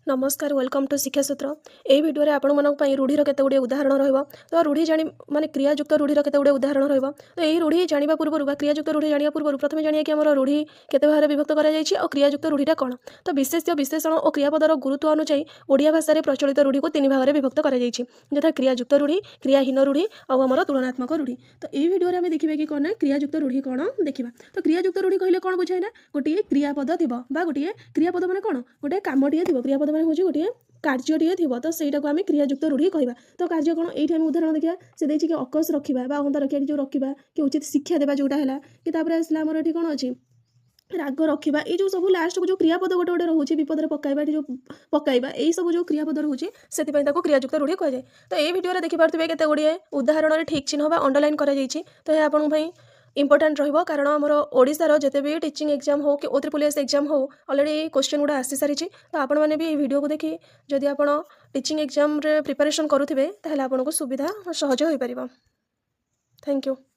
ନମସ୍କାର, welcome to ଶିକ୍ଷାସୂତ୍ର। ଏହି ଭିଡ଼ିଓରେ ଆପଣମାନଙ୍କ ପାଇଁ ରୂଢ଼ିର କେତେ ଗୁଡ଼ିଏ ଉଦାହରଣ ରହିବ। ତ ରୂଢ଼ି ଜାଣି ମାନେ କ୍ରିୟାଯୁକ୍ତ ରୂଢ଼ିର କେତେ ଗୁଡ଼ିଏ ଉଦାହରଣ ରହିବ। ତ ଏହି ରୂଢ଼ି ଜାଣିବା ପୂର୍ବରୁ ବା କ୍ରିୟାଯୁକ୍ତ ରୂଢ଼ି ଜାଣିବା ପୂର୍ବରୁ ପ୍ରଥମେ ଜାଣିବା କି ଆମର ରୂଢ଼ି କେତେ ଭାଗରେ ବିଭକ୍ତ କରାଯାଇଛି ଆଉ କ୍ରିୟାଯୁକ୍ତ ରୂଢ଼ିଟା କ'ଣ। ତ ବିଶେଷ୍ୟ, ବିଶେଷଣ ଓ କ୍ରିୟାପଦର ଗୁରୁତ୍ୱ ଅନୁଯାୟୀ ଓଡ଼ିଆ ଭାଷାରେ ପ୍ରଚଳିତ ରୂଢ଼ିକୁ ତିନି ଭାଗରେ ବିଭକ୍ତ କରାଯାଇଛି, ଯଥା କ୍ରିୟାଯୁକ୍ତ ରୂଢ଼ି, କ୍ରିୟାହୀନ ରୂଢ଼ି ଆଉ ଆମର ତୁଳନାତ୍ମକ ରୂଢ଼ି। ତ ଏହି ଭିଡ଼ିଓରେ ଆମେ ଦେଖିବା କି କ'ଣ ନା କ୍ରିୟାଯୁକ୍ତ ରୂଢ଼ି କ'ଣ ଦେଖିବା। ତ କ୍ରିୟାଯୁକ୍ତ ରୂଢ଼ି କହିଲେ କ'ଣ ବୁଝାଏ ନା ଗୋଟିଏ କ୍ରିୟାପଦ ଥିବ ବା ଗୋଟିଏ କ୍ରିୟାପଦ ମାନେ କ'ଣ, ଗୋଟେ କାମଟିଏ ଥିବ। କ୍ରିୟାପଦ ମାନେ ହେଉଛି ଗୋଟିଏ କାର୍ଯ୍ୟଟିଏ ଥିବ। ତ ସେଇଟାକୁ ଆମେ କ୍ରିୟାଯୁକ୍ତ ରୂଢ଼ି କହିବା। ତ କାର୍ଯ୍ୟ କ'ଣ, ଏଇଠି ଆମେ ଉଦାହରଣ ଦେଖିବା। ସେ ଦେଇଛି କି ଅକସ୍ ରଖିବା ବା ଅହନ୍ତା ରଖିବା, ଏଠି ଯେଉଁ ରଖିବା କି ଉଚିତ ଶିକ୍ଷା ଦେବା ଯେଉଁଟା ହେଲା କି, ତାପରେ ଆସିଲା ଆମର ଏଠି କ'ଣ ଅଛି, ରାଗ ରଖିବା। ଏଇ ଯେଉଁ ସବୁ ଲାଷ୍ଟକୁ ଯେଉଁ କ୍ରିୟାପଦ ଗୋଟେ ଗୋଟେ ରହୁଛି, ବିପଦରେ ପକାଇବା, ଏଠି ଯେଉଁ ପକାଇବା, ଏଇ ସବୁ ଯେଉଁ କ୍ରିୟାପଦ ରହୁଛି, ସେଥିପାଇଁ ତାକୁ କ୍ରିୟାଯୁକ୍ତ ରୂଢ଼ି କୁହାଯାଏ। ତ ଏଇ ଭିଡ଼ିଓରେ ଦେଖିପାରୁଥିବେ କେତେ ଗୁଡ଼ିଏ ଉଦାହରଣରେ ଠିକ୍ ଚିହ୍ନ ବା ଅଣ୍ଡରଲାଇନ୍ କରାଯାଇଛି। ତ ଏହା ଆପଣଙ୍କ ପାଇଁ ଇମ୍ପୋର୍ଟାଣ୍ଟ ରହିବ, କାରଣ ଆମର ଓଡ଼ିଶାର ଯେତେ ବି ଟିଚିଂ ଏକ୍ଜାମ୍ ହେଉ କି ଓ ଟ୍ରିପଲ୍ ଏସ୍ ଏକ୍ଜାମ୍ ହେଉ, ଅଲରେଡ଼ି ଏଇ କୋଶ୍ଚିନ୍ ଗୁଡ଼ା ଆସିସାରିଛି। ତ ଆପଣମାନେ ବି ଏଇ ଭିଡ଼ିଓକୁ ଦେଖି ଯଦି ଆପଣ ଟିଚିଂ ଏକ୍ଜାମ୍ରେ ପ୍ରିପାରେସନ୍ କରୁଥିବେ, ତାହେଲେ ଆପଣଙ୍କୁ ସୁବିଧା ସହଜ ହୋଇପାରିବ। Thank you.